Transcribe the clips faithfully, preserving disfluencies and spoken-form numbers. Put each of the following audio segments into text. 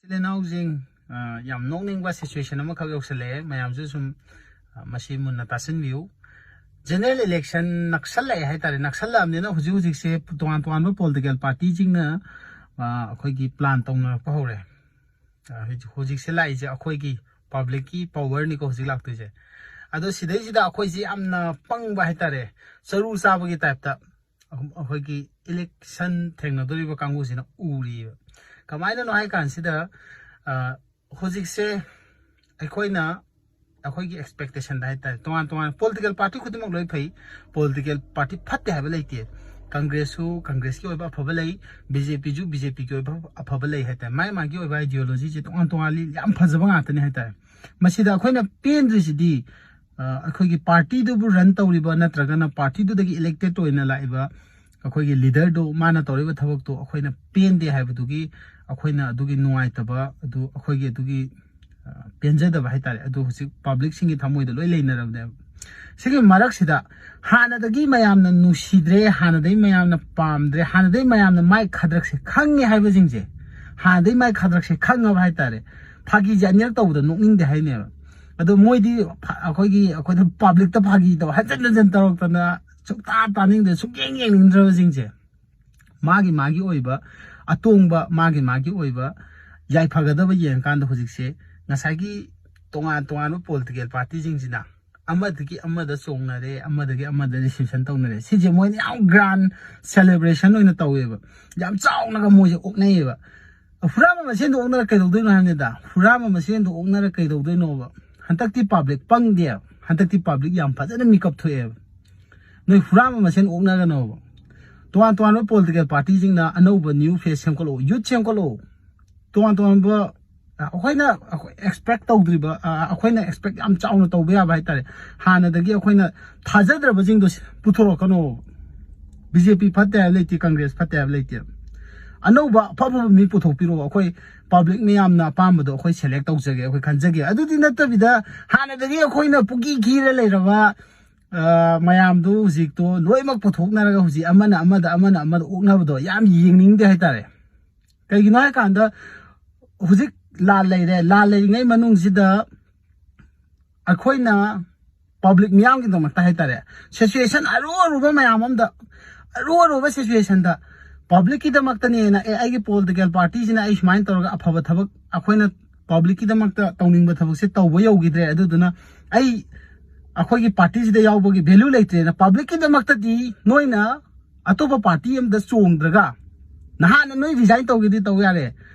ꯏꯆꯤꯜ ꯏꯅꯥꯎꯁꯤꯡ, ꯑ, ꯌꯥꯝ ꯅꯣꯛꯅꯤꯡꯕ situation ꯑꯃꯈꯛ ꯌꯧꯁꯜꯂꯛꯑꯦ꯫ ꯃꯌꯥꯝꯁꯨ ꯁꯨꯝ, ꯑ, ꯃꯁꯤ ꯃꯨꯟꯅ ꯇꯥꯁꯤꯟꯕꯤꯌꯨ꯫ General election ꯅꯛꯁꯜꯂꯛꯑꯦ ꯍꯥꯏꯇꯥꯔꯦ꯫ ꯅꯛꯁꯜꯂꯛꯑꯕꯅꯤꯅ ꯍꯧꯖꯤꯛ ꯍꯧꯖꯤꯛꯁꯦ ꯇꯣꯉꯥꯟ ꯇꯣꯉꯥꯟꯕ political partyꯁꯤꯡꯅ, ꯑ, ꯑꯩꯈꯣꯏꯒꯤ plan ꯇꯧꯅꯔꯛꯄ ꯍꯧꯔꯦ꯫ ꯑ, ꯍꯧꯖꯤꯛ, ꯍꯧꯖꯤꯛꯁꯦ ꯂꯥꯛꯏꯁꯦ ꯑꯩꯈꯣꯏꯒꯤ publicꯀꯤ powerꯅꯤꯀꯣ ꯍꯧꯖꯤꯛ ꯂꯥꯛꯇꯣꯏꯁꯦ꯫ ꯑꯗꯣ ꯁꯤꯗꯩꯁꯤꯗ ꯑꯩꯈꯣꯏꯁꯦ ꯌꯥꯝꯅ ꯄꯪꯕ ꯍꯥꯏꯇꯥꯔꯦ, ꯆꯔꯨ ꯆꯥꯕꯒꯤ typeꯇ ꯑꯩꯈꯣꯏꯒꯤ election ꯊꯦꯡꯅꯗꯣꯔꯤꯕ ꯀꯥꯡꯕꯨꯁꯤꯅ ꯎꯔꯤꯕ꯫ ꯀꯃꯥꯏꯅꯅꯣ ꯍꯥꯏ ꯀꯥꯟꯁꯤꯗ, ꯑ, ꯍꯧꯖꯤꯛꯁꯦ ꯑꯩꯈꯣꯏꯅ, ꯑꯩꯈꯣꯏꯒꯤ expectationꯗ ꯍꯥꯏꯇꯥꯔꯦ, ꯇꯣꯉꯥꯟ ꯇꯣꯉꯥꯟ political party ꯈꯨꯗꯤꯡꯃꯛ ꯂꯣꯏ ꯐꯩ, political party ꯐꯠꯇꯦ ꯍꯥꯏꯕ ꯂꯩꯇꯦ꯫ Congressꯁꯨ Congressꯀꯤ ꯑꯣꯏꯕ ꯑꯐꯕ ꯂꯩ, BJPꯁꯨ BJPꯒꯤ ꯑꯣꯏꯕ ꯑꯐꯕ ꯂꯩ ꯍꯥꯏꯇꯥꯔꯦ꯫ ꯃꯥꯏ ꯃꯥꯒꯤ ꯑꯣꯏꯕ ideologyꯁꯦ ꯇꯣꯉꯥꯟ ꯇꯣꯉꯥꯜꯂꯤ, ꯌꯥꯝ ꯐꯖꯕ ꯉꯥꯛꯇꯅꯤ ꯍꯥꯏꯇꯥꯔꯦ꯫ ꯃꯁꯤꯗ ꯑꯩꯈꯣꯏꯅ ꯄꯦꯟꯗ꯭ꯔꯤꯁꯤꯗꯤ, ꯑ, ꯑꯩꯈꯣꯏꯒꯤ partyꯗꯨꯕꯨ run ꯇꯧꯔꯤꯕ ꯅꯠꯇ꯭ꯔꯒꯅ partyꯗꯨꯗꯒꯤ elected ꯑꯣꯏꯅ ꯂꯥꯛꯏꯕ ꯑꯩꯈꯣꯏꯒꯤ leaderꯗꯨ, ꯃꯥꯅ ꯇꯧꯔꯤꯕ ꯊꯕꯛꯇꯣ ꯑꯩꯈꯣꯏꯅ ꯄꯦꯟꯗꯦ ꯍꯥꯏꯕꯗꯨꯒꯤ, ꯑꯩꯈꯣꯏꯅ ꯑꯗꯨꯒꯤ ꯅꯨꯡꯉꯥꯏꯇꯕ ꯑꯗꯨ, ꯑꯩꯈꯣꯏꯒꯤ ꯑꯗꯨꯒꯤ, ꯑ, ꯄꯦꯟꯖꯗꯕ ꯍꯥꯏꯇꯥꯔꯦ, ꯑꯗꯨ ꯍꯧꯖꯤꯛ publicꯁꯤꯡꯒꯤ ꯊꯃꯣꯏꯗ ꯂꯣꯏ ꯂꯩꯅꯔꯕꯅꯦꯕ꯫ ꯁꯤꯒꯤ ꯃꯔꯛꯁꯤꯗ ꯍꯥꯟꯅꯗꯒꯤ ꯃꯌꯥꯝꯅ ꯅꯨꯡꯁꯤꯗ꯭ꯔꯦ, ꯍꯥꯟꯅꯗꯒꯤ ꯃꯌꯥꯝꯅ ꯄꯥꯝꯗ꯭ꯔꯦ, ꯍꯥꯟꯅꯗꯒꯤ ꯃꯌꯥꯝꯅ ꯃꯥꯏ ꯈꯗ꯭ꯔꯛꯁꯦ ꯈꯪꯉꯦ ꯍꯥꯏꯕꯁꯤꯡꯁꯦ, ꯍꯥꯟꯅꯗꯒꯤ ꯃꯥꯏ ꯈꯗ꯭ꯔꯛꯁꯦ ꯈꯪꯉꯕ ꯍꯥꯏꯇꯥꯔꯦ꯫ ꯐꯥꯒꯤꯁꯦ ꯑꯅꯤꯔꯛ ꯇꯧꯕꯗ ꯅꯣꯛꯅꯤꯡꯗꯦ ꯍꯥꯏꯅꯦꯕ꯫ ꯑꯗꯣ ꯃꯣꯏꯗꯤ ꯐ-, ꯑꯩꯈꯣꯏꯒꯤ, ꯑꯩꯈꯣꯏꯗ publicꯇ ꯐꯥꯒꯤ ꯇꯧ, ꯍꯟꯖꯤꯟ ꯍꯟꯖꯤꯟ ꯇꯧꯔꯛꯇꯅ ꯁꯨꯡꯇꯥ ꯇꯥꯅꯤꯡꯗ꯭ꯔꯦ, ꯁꯨꯡꯌꯦꯡ ꯌꯦꯡꯅꯤꯡꯗ꯭ꯔꯕꯁꯤꯡꯁꯦ, ꯃꯥꯒꯤ ꯃꯥꯒꯤ ꯑꯣꯏꯕ ꯑꯇꯣꯡꯕ, ꯃꯥꯒꯤ ꯃꯥꯒꯤ ꯑꯣꯏꯕ ꯌꯥꯏꯐꯒꯗꯕ ꯌꯦꯡꯉꯀꯥꯟꯗ ꯍꯧꯖꯤꯛꯁꯦ ꯉꯁꯥꯏꯒꯤ ꯇꯣꯉꯥꯟ ꯇꯣꯉꯥꯟꯕ political partyꯁꯤꯡꯁꯤꯅ ꯑꯃꯗꯒꯤ ꯑꯃꯗ ꯆꯣꯡꯅꯔꯦ, ꯑꯃꯗꯒꯤ ꯑꯃꯗ reception ꯇꯧꯅꯔꯦ꯫ ꯁꯤꯁꯦ ꯃꯣꯏꯅ ꯌꯥꯝ grand celebration ꯑꯣꯏꯅ ꯇꯧꯋꯦꯕ, ꯌꯥꯝ ꯆꯥꯎꯅꯒ ꯃꯣꯏꯁꯦ ꯑꯣꯛꯅꯩꯌꯦꯕ꯫ ꯍꯨꯔꯥꯟꯕ ꯃꯁꯦꯟꯗꯣ ꯑꯣꯛꯅꯔ ꯀꯩꯗꯧꯗꯣꯏꯅꯣ ꯍꯥꯏꯕꯅꯤꯗ꯫ ꯍꯨꯔꯥꯟꯕ ꯃꯁꯦꯟꯗꯣ ꯑꯣꯛꯅꯔ ꯀꯩꯗꯧꯗꯣꯏꯅꯣꯕ? ꯍꯟꯗꯛꯇꯤ public ꯄꯪꯗꯦꯕ, ꯍꯟꯗꯛꯇꯤ public ꯌꯥꯝ ꯐꯖꯅ ꯃꯤꯀꯞ ꯊꯣꯛꯑꯦꯕ꯫ ꯅꯣꯏ ꯍꯨꯔꯥꯟꯕ ꯃꯁꯦꯟ ꯑꯣꯛꯅꯒꯅꯣꯕ꯫ ꯇꯣꯉꯥꯟ ꯇꯣꯉꯥꯟꯕ political partyꯁꯤꯡꯅ ꯑꯅꯧꯕ new face ꯁꯦꯝꯒꯠꯂꯛꯑꯣ, youth ꯁꯦꯝꯒꯠꯂꯛꯑꯣ꯫ ꯇꯣꯉꯥꯟ ꯇꯣꯉꯥꯟꯕ, ꯑ, ꯑꯩꯈꯣꯏꯅ, ꯑꯩꯈꯣꯏ expect ꯇꯧꯗ꯭ꯔꯤꯕ, ꯑ, ꯑꯩꯈꯣꯏꯅ expect ꯌꯥꯝ ꯆꯥꯎꯅ ꯇꯧꯕ ꯌꯥꯕ ꯍꯥꯏꯇꯥꯔꯦ, ꯍꯥꯟꯅꯗꯒꯤ ꯑꯩꯈꯣꯏꯅ ꯊꯥꯖꯗ꯭ꯔꯕꯁꯤꯡꯗꯣ ꯁꯤ-, ꯄꯨꯊꯣꯔꯛꯀꯅꯣꯕ꯫ BJP ꯐꯠꯇꯦ ꯍꯥꯏꯕ ꯂꯩꯇꯦ, Congress ꯐꯠꯇꯦ ꯍꯥꯏꯕ ꯂꯩꯇꯦ꯫ ꯑꯅꯧꯕ ꯑꯐ ꯑꯐꯕ ꯃꯤ ꯄꯨꯊꯣꯛꯄꯤꯔꯛꯑꯣ, ꯑꯩꯈꯣꯏ public ꯃꯌꯥꯝꯅ ꯑꯄꯥꯝꯕꯗꯣ ꯑꯩꯈꯣꯏ select ꯇꯧꯖꯒꯦ, ꯑꯩꯈꯣꯏ ꯈꯟꯖꯒꯦ꯫ ꯑꯗꯨꯗꯤ ꯅꯠꯇꯕꯤꯗ ꯍꯥꯟꯅꯗꯒꯤ ꯑꯩꯈꯣꯏꯅ ꯄꯨꯡꯀꯤ ꯀꯤꯔ ꯂꯩꯔꯕ, ꯑ, ꯃꯌꯥꯝꯗꯨ ꯍꯧꯖꯤꯛꯇꯣ ꯂꯣꯏꯅꯃꯛ ꯄꯨꯊꯣꯛꯅꯔꯒ ꯍꯧꯖꯤꯛ ꯑꯃꯅ ꯑꯃꯗ, ꯑꯃꯅ ꯑꯃꯗ ꯑꯣꯛꯅꯕꯗꯣ ꯌꯥꯝ ꯌꯦꯡꯅꯤꯡꯗꯦ ꯍꯥꯏꯇꯥꯔꯦ꯫ ꯀꯩꯒꯤꯅꯣ ꯍꯥꯏꯀꯥꯟꯗ ꯍꯧꯖꯤꯛ ꯂꯥꯟ ꯂꯩꯔꯦ꯫ ꯂꯥꯟ ꯂꯩꯔꯤꯉꯩ ꯃꯅꯨꯡꯁꯤꯗ ꯑꯩꯈꯣꯏꯅ ꯄꯕ꯭ꯂꯤꯛ ꯃꯤꯌꯥꯝꯒꯤꯗꯃꯛꯇ ꯍꯥꯏꯇꯥꯔꯦ, ꯁꯤꯆꯨꯋꯦꯁꯟ ꯑꯔꯨ ꯑꯔꯨꯕ ꯃꯌꯥꯝ ꯑꯃꯗ, ꯑꯔꯨ ꯑꯔꯨꯕ ꯁꯤꯆꯨꯋꯦꯁꯟꯗ ꯄꯕ꯭ꯂꯤꯛꯀꯤꯗꯃꯛꯇꯅꯦꯅ, ꯑꯦ, ꯑꯩꯒꯤ ꯄꯣꯂꯤꯇꯤꯀꯦꯜ ꯄꯥꯔꯇꯤꯁꯤꯅ ꯑꯩ ꯁꯨꯃꯥꯏꯅ ꯇꯧꯔꯒ ꯑꯐꯕ ꯊꯕꯛ, ꯑꯩꯈꯣꯏꯅ ꯄꯕ꯭ꯂꯤꯛꯀꯤꯗꯃꯛꯇ ꯇꯧꯅꯤꯡꯕ ꯊꯕꯛꯁꯦ ꯇꯧꯕ ꯌꯧꯈꯤꯗ꯭ꯔꯦ, ꯑꯗꯨꯗꯨꯅ ꯑꯩ ꯑꯩꯈꯣꯏꯒꯤ ꯄꯥꯔꯇꯤꯁꯤꯗ ꯌꯥꯎꯕꯒꯤ ꯚꯦꯂꯨ ꯂꯩꯇ꯭ꯔꯦꯅ ꯄꯕ꯭ꯂꯤꯛꯀꯤꯗꯃꯛꯇꯗꯤ ꯅꯣꯏꯅ ꯑꯇꯣꯞꯄ ꯄꯥꯔꯇꯤ ꯑꯃꯗ ꯆꯣꯡꯗ꯭ꯔꯒ, ꯅꯍꯥꯟꯅ ꯅꯣꯏ ꯔꯤꯖꯥꯏꯟ ꯇꯧꯒꯦꯗꯤ ꯇꯧ ꯌꯥꯔꯦ,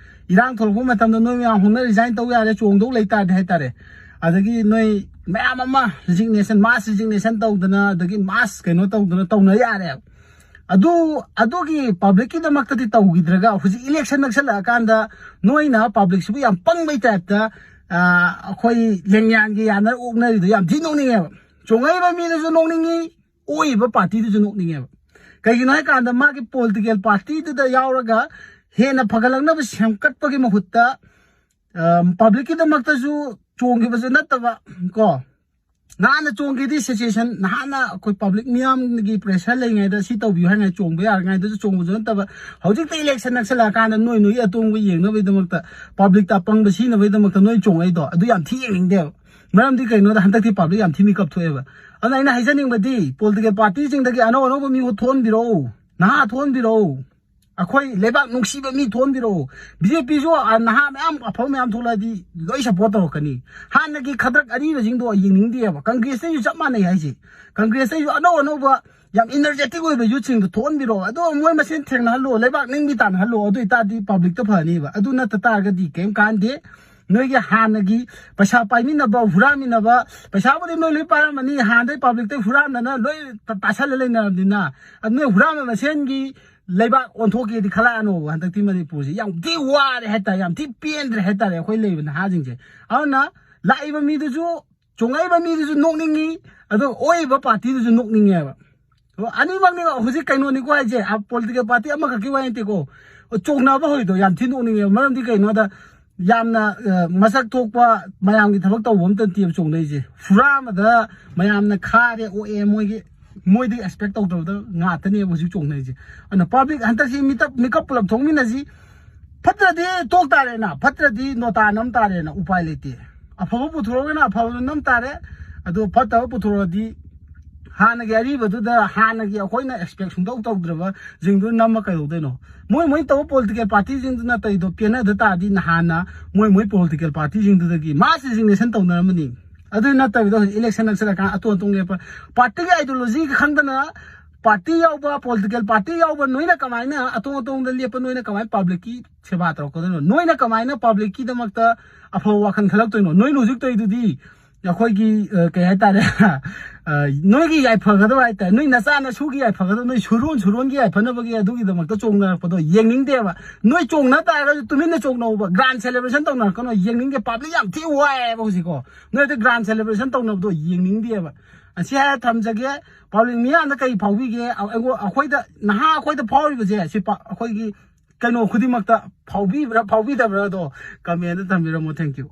ꯏꯔꯥꯡ ꯊꯣꯛꯂꯛꯄ ꯃꯇꯝꯗ ꯅꯣꯏ ꯃꯌꯥꯝ ꯍꯧꯅ ꯔꯤꯖꯥꯏꯟ ꯇꯧ ꯌꯥꯔꯦ, ꯆꯣꯡꯗꯧ ꯂꯩꯇꯥꯔꯗꯤ ꯍꯥꯏꯇꯥꯔꯦ꯫ ꯑꯗꯒꯤ ꯅꯣꯏ ꯃꯌꯥꯝ ꯑꯃ ꯔꯤꯖꯤꯒꯅꯦꯁꯟ, ꯃꯥꯁ ꯔꯤꯖꯤꯒꯅꯦꯁꯟ ꯇꯧꯗꯅ, ꯑꯗꯒꯤ ꯃꯥꯁ ꯀꯩꯅꯣ ꯇꯧꯗꯅ ꯇꯧꯅ ꯌꯥꯔꯦ꯫ ꯑꯗꯨ, ꯑꯗꯨꯒꯤ ꯄꯕ꯭ꯂꯤꯛꯀꯤꯗꯃꯛꯇꯗꯤ ꯇꯧꯈꯤꯗ꯭ꯔꯒ, ꯍꯧꯖꯤꯛ ꯏꯂꯦꯛꯁꯟ ꯅꯛꯁꯜꯂꯛꯑꯀꯥꯟꯗ ꯅꯣꯏꯅ ꯄꯕ꯭ꯂꯤꯛꯁꯤꯕꯨ ꯌꯥꯝ ꯄꯪꯕꯩ ꯇꯥꯏꯞꯇ, ꯑꯩꯈꯣꯏ ꯂꯦꯡꯌꯥꯟꯒꯤ ꯌꯥꯅꯔ ꯑꯣꯛꯅꯔꯤꯗꯣ ꯌꯥꯝ ꯊꯤ ꯅꯣꯛꯅꯤꯡꯉꯦꯕ꯫ ꯆꯣꯡꯉꯛꯏꯕ ꯃꯤꯗꯨꯁꯨ ꯅꯣꯛꯅꯤꯡꯉꯤ, ꯑꯣꯛꯏꯕ ꯄꯥꯔꯇꯤꯗꯨꯁꯨ ꯅꯣꯛꯅꯤꯡꯉꯦꯕ꯫ ꯀꯩꯒꯤꯅꯣ ꯍꯥꯏꯀꯥꯟꯗ, ꯃꯥꯒꯤ ꯄꯣꯂꯤꯇꯤꯀꯦꯜ ꯄꯥꯔꯇꯤꯗꯨꯗ ꯌꯥꯎꯔꯒ ꯍꯦꯟꯅ ꯐꯒꯠꯂꯛꯅꯕ ꯁꯦꯝꯒꯠꯄꯒꯤ ꯃꯍꯨꯠꯇ, ꯄꯕ꯭ꯂꯤꯛꯀꯤꯗꯃꯛꯇꯁꯨ ꯆꯣꯡꯈꯤꯕꯁꯨ ꯅꯠꯇꯕ, ꯀꯣ, ꯅꯍꯥꯟꯅ ꯆꯣꯡꯒꯦꯗꯤ ꯁꯤꯆꯨꯋꯦꯁꯟ, ꯅꯍꯥꯟꯅ ꯑꯩꯈꯣꯏ ꯄꯕ꯭ꯂꯤꯛ ꯃꯤꯌꯥꯝꯒꯤ ꯄ꯭ꯔꯦꯁꯔ ꯂꯩꯉꯩꯗ ꯁꯤ ꯇꯧꯕꯤꯌꯨ ꯍꯥꯏꯅ ꯆꯣꯡꯕ ꯌꯥꯔꯤꯉꯩꯗꯁꯨ ꯆꯣꯡꯕꯁꯨ ꯅꯠꯇꯕ, ꯍꯧꯖꯤꯛꯇ ꯏꯂꯦꯛꯁꯟ ꯅꯛꯁꯜꯂꯛꯑꯀꯥꯟꯗ ꯅꯣꯏ ꯅꯣꯏꯒꯤ ꯑꯇꯣꯡꯕ ꯌꯦꯡꯅꯕꯒꯤꯗꯃꯛꯇ, ꯄꯕ꯭ꯂꯤꯛꯇ ꯑꯄꯪꯕ ꯁꯤꯅꯕꯒꯤꯗꯃꯛꯇ ꯅꯣꯏ ꯆꯣꯡꯉꯛꯏꯗꯣ, ꯑꯗꯨ ꯌꯥꯝ ꯊꯤ ꯌꯦꯡꯅꯤꯡꯗꯦꯕ꯫ ꯃꯔꯝꯗꯤ ꯀꯩꯅꯣꯗ, ꯍꯟꯗꯛꯇꯤ ꯄꯕ꯭ꯂꯤꯛ ꯌꯥꯝ ꯊꯤ ꯃꯤꯀꯞ ꯊꯣꯛꯑꯦꯕ꯫ ꯑꯗꯨꯅ ꯑꯩꯅ ꯍꯥꯏꯖꯅꯤꯡꯕꯗꯤ, ꯄꯣꯂꯤꯇꯤꯀꯦꯜ ꯄꯥꯔꯇꯤꯁꯤꯡꯗꯒꯤ ꯑꯅꯧ ꯑꯅꯧꯕ ꯃꯤ ꯊꯣꯛꯍꯟꯕꯤꯔꯛꯎ, ꯅꯍꯥ ꯊꯣꯛꯍꯟꯕꯤꯔꯛꯎ, ꯑꯩꯈꯣꯏ ꯂꯩꯕꯥꯛ ꯅꯨꯡꯁꯤꯕ ꯃꯤ ꯊꯣꯛꯍꯟꯕꯤꯔꯛꯎ꯫ ꯕꯤ ꯖꯦ ꯄꯤꯁꯨ ꯅꯍꯥ ꯃꯌꯥꯝ ꯑꯐꯕ ꯃꯌꯥꯝ ꯊꯣꯛꯂꯛꯑꯗꯤ ꯂꯣꯏ ꯁꯞꯄꯣꯔꯠ ꯇꯧꯔꯛꯀꯅꯤ꯫ ꯍꯥꯟꯅꯒꯤ ꯈꯗ꯭ꯔꯛ ꯑꯔꯤꯕꯁꯤꯡꯗꯣ ꯌꯦꯡꯅꯤꯡꯗꯦꯕ꯫ ꯀꯪꯒ꯭ꯔꯦꯁꯇꯁꯨ ꯆꯞ ꯃꯥꯟꯅꯩ ꯍꯥꯏꯁꯦ꯫ ꯀꯪꯒ꯭ꯔꯦꯁꯇꯁꯨ ꯑꯅꯧ ꯑꯅꯧꯕ ꯌꯥꯝ ꯏꯅꯔꯖꯦꯇꯤꯛ ꯑꯣꯏꯕ ꯌꯨꯠꯁꯤꯡꯗꯣ ꯊꯣꯛꯍꯟꯕꯤꯔꯛꯑꯣ꯫ ꯑꯗꯣ ꯃꯣꯏ ꯃꯁꯦꯟ ꯊꯦꯡꯅꯍꯜꯂꯣ, ꯂꯩꯕꯥꯛ ꯅꯤꯡꯕꯤ ꯇꯥꯟꯅꯍꯜꯂꯣ꯫ ꯑꯗꯨ ꯑꯣꯏꯇꯥꯔꯗꯤ ꯄꯕ꯭ꯂꯤꯛꯇ ꯐꯅꯤꯕ꯫ ꯑꯗꯨ ꯅꯠꯇ ꯇꯥꯔꯒꯗꯤ ꯀꯩꯝ ꯀꯥꯟꯗꯦ꯫ ꯅꯣꯏꯒꯤ ꯍꯥꯟꯅꯒꯤ ꯄꯩꯁꯥ ꯄꯥꯏꯃꯤꯟꯅꯕ, ꯍꯨꯔꯥꯟꯃꯤꯟꯅꯕ, ꯄꯩꯁꯥꯕꯨꯗꯤ ꯅꯣꯏ ꯂꯣꯏ ꯄꯥꯏꯔꯝꯃꯅꯤ, ꯍꯥꯟꯅꯗꯩ ꯄꯕ꯭ꯂꯤꯛꯇꯩ ꯍꯨꯔꯥꯟꯗꯅ ꯂꯣꯏ ꯇ-, ꯇꯥꯁꯜꯂ ꯂꯩꯅꯔꯕꯅꯤꯅ꯫ ꯑꯗꯨ ꯅꯣꯏ ꯍꯨꯔꯥꯟꯕ ꯃꯁꯦꯟꯒꯤ ꯂꯩꯕꯥꯛ ꯑꯣꯟꯊꯣꯛꯀꯦꯗꯤ ꯈꯜꯂꯛꯑꯅꯣꯕ꯫ ꯍꯟꯗꯛꯇꯤ ꯃꯅꯤꯄꯨꯔꯁꯦ ꯌꯥꯝ ꯊꯤ ꯋꯥꯔꯦ ꯍꯥꯏꯇꯥꯔꯦ, ꯌꯥꯝ ꯊꯤ ꯄꯦꯟꯗ꯭ꯔꯦ ꯍꯥꯏꯇꯥꯔꯦ ꯑꯩꯈꯣꯏ ꯂꯩꯔꯤꯕ ꯅꯍꯥꯁꯤꯡꯁꯦ꯫ ꯑꯗꯨꯅ ꯂꯥꯛꯏꯕ ꯃꯤꯗꯨꯁꯨ, ꯆꯣꯡꯉꯛꯏꯕ ꯃꯤꯗꯨꯁꯨ ꯅꯣꯛꯅꯤꯡꯉꯤ, ꯑꯗꯨꯒ ꯑꯣꯛꯏꯕ ꯄꯥꯔꯇꯤꯗꯨꯁꯨ ꯅꯣꯛꯅꯤꯡꯉꯦꯕ꯫ ꯑꯣ, ꯑꯅꯤꯃꯛꯅꯤ ꯍꯧꯖꯤꯛ ꯀꯩꯅꯣꯅꯤꯀꯣ ꯍꯥꯏꯁꯦ, ꯄꯣꯂꯤꯇꯤꯀꯦꯜ ꯄꯥꯔꯇꯤ ꯑꯃꯈꯛꯀꯤ ꯋꯥ ꯅꯠꯇꯦꯀꯣ꯫ ꯆꯣꯡꯅꯕ ꯍꯧꯔꯤꯗꯣ ꯌꯥꯝ ꯊꯤ ꯅꯣꯛꯅꯤꯡꯉꯦꯕ꯫ ꯃꯔꯝꯗꯤ ꯀꯩꯅꯣꯗ, ꯌꯥꯝꯅ, ꯑ, ꯃꯁꯛ ꯊꯣꯛꯄ ꯃꯌꯥꯝꯒꯤ ꯊꯕꯛ ꯇꯧꯕ ꯑꯝꯇ ꯅꯠꯇꯦꯕ ꯆꯣꯡꯅꯩꯁꯦ꯫ ꯐꯨꯔꯥ ꯑꯃꯗ ꯃꯌꯥꯝꯅ ꯈꯥꯔꯦ, ꯑꯣꯛꯑꯦ, ꯃꯣꯏꯒꯤ, ꯃꯣꯏꯗꯒꯤ ꯑꯦꯛꯁꯄꯦꯛ ꯇꯧꯗꯕꯗ ꯉꯥꯛꯇꯅꯦꯕ ꯍꯧꯖꯤꯛ ꯆꯣꯡꯅꯩꯁꯦ꯫ ꯑꯗꯨꯅ ꯄꯕ꯭ꯂꯤꯛ ꯍꯟꯗꯛꯁꯤ ꯃꯤꯇꯞ, ꯃꯤꯀꯞ ꯄꯨꯂꯞ ꯊꯣꯛꯃꯤꯟꯅꯁꯤ꯫ ꯐꯠꯇ꯭ꯔꯗꯤ ꯇꯣꯛ ꯇꯥꯔꯦꯅ, ꯐꯠꯇ꯭ꯔꯗꯤ ꯅꯣꯇꯥ ꯅꯝ ꯇꯥꯔꯦꯅ, ꯎꯄꯥꯏ ꯂꯩꯇꯦ꯫ ꯑꯐꯕ ꯄꯨꯊꯣꯔꯛꯑꯒꯅ ꯑꯐꯕꯗꯨ ꯅꯝ ꯇꯥꯔꯦ, ꯑꯗꯣ ꯐꯠꯇꯕ ꯄꯨꯊꯣꯔꯛꯑꯗꯤ ꯍꯥꯟꯅꯒꯤ ꯑꯔꯤꯕꯗꯨꯗ ꯍꯥꯟꯅꯒꯤ ꯑꯩꯈꯣꯏꯅ expect ꯁꯨꯡꯇꯧ ꯇꯧꯗ꯭ꯔꯕꯁꯤꯡꯗꯨ ꯅꯝꯃ ꯀꯩꯗꯧꯗꯣꯏꯅꯣ? ꯃꯣꯏ ꯃꯣꯏ ꯇꯧꯕ political party ꯁꯤꯡꯗꯨꯅ ꯇꯧꯔꯤꯗꯣ ꯄꯦꯟꯅꯗ ꯇꯥꯔꯗꯤ ꯅꯍꯥꯟꯅ ꯃꯣꯏ ꯃꯣꯏ political party ꯁꯤꯡꯗꯨꯗꯒꯤ mass resignation ꯇꯧꯅꯔꯝꯃꯅꯤ꯫ ꯑꯗꯨ ꯅꯠꯇꯕꯤꯗ ꯍꯧꯖꯤꯛ election ꯅꯛꯁꯜꯂꯀꯥꯟꯗ ꯑꯇꯣꯟ ꯑꯇꯣꯟ ꯂꯦꯞꯄ, party ꯒꯤ ideology ꯈꯪꯗꯅ party ꯌꯥꯎꯕ, political party ꯌꯥꯎꯕ ꯅꯣꯏꯅ ꯀꯃꯥꯏꯅ ꯑꯇꯣꯡ ꯑꯇꯣꯡꯗ ꯂꯦꯞꯄ, ꯅꯣꯏꯅ ꯀꯃꯥꯏꯅ public ꯀꯤ ꯁꯦꯕꯥ ꯇꯧꯔꯛꯀꯗꯣꯏꯅꯣ? ꯅꯣꯏꯅ ꯀꯃꯥꯏꯅ public ꯀꯤꯗꯃꯛꯇ ꯑꯐꯕ ꯋꯥꯈꯜ ꯈꯜꯂꯛꯇꯣꯏꯅꯣ? ꯅꯣꯏꯅ ꯍꯧꯖꯤꯛ ꯇꯧꯔꯤꯗꯨꯗꯤ ꯑꯩꯈꯣꯏꯒꯤ, ꯑ, ꯀꯩ ꯍꯥꯏꯇꯥꯔꯦ, ꯑ, ꯅꯣꯏꯒꯤ ꯌꯥꯏꯐꯒꯗꯕ ꯍꯥꯏꯇꯥꯔꯦ, ꯅꯣꯏ ꯅꯆꯥ ꯅꯁꯨꯒꯤ ꯌꯥꯏꯐꯒꯗꯕ, ꯅꯣꯏ ꯁꯨꯔꯣꯟ ꯁꯨꯔꯣꯟꯒꯤ ꯌꯥꯏꯐꯅꯕꯒꯤ ꯑꯗꯨꯒꯤꯗꯃꯛꯇ ꯆꯣꯡꯅꯔꯛꯄꯗꯣ ꯌꯦꯡꯅꯤꯡꯗꯦꯕ꯫ ꯅꯣꯏ ꯆꯣꯡꯅ ꯇꯥꯔꯒꯁꯨ ꯇꯨꯃꯤꯟꯅ ꯆꯣꯡꯅꯧꯕ, grand celebration ꯇꯧꯅꯔꯛꯀꯅꯣ, ꯌꯦꯡꯅꯤꯡꯗꯦ꯫ Public ꯌꯥꯝ ꯊꯤ ꯋꯥꯏꯑꯦꯕ ꯍꯧꯖꯤꯛꯀꯣ꯫ ꯅꯣꯏ ꯑꯗꯨ grand celebration ꯇꯧꯅꯕꯗꯣ ꯌꯦꯡꯅꯤꯡꯗꯦꯕ꯫ ꯑꯁꯤ ꯍꯥꯏꯔ ꯊꯝꯖꯒꯦ꯫ Public ꯃꯤꯌꯥꯝꯗ ꯀꯩ ꯐꯥꯎꯕꯤꯒꯦ? ꯑꯩꯉꯣ-, ꯑꯩꯈꯣꯏꯗ, ꯅꯍꯥ ꯑꯩꯈꯣꯏꯗ ꯐꯥꯎꯔꯤꯕꯁꯦ ꯁꯤ ꯄ-, ꯑꯩꯈꯣꯏꯒꯤ ꯀꯩꯅꯣ ꯈꯨꯗꯤꯡꯃꯛꯇ ꯐꯥꯎꯕꯤꯕ꯭ꯔꯥ ꯐꯥꯎꯕꯤꯗꯕ꯭ꯔꯥꯗꯣ comment ꯊꯝꯕꯤꯔꯝꯃꯣ꯫ Thank you꯫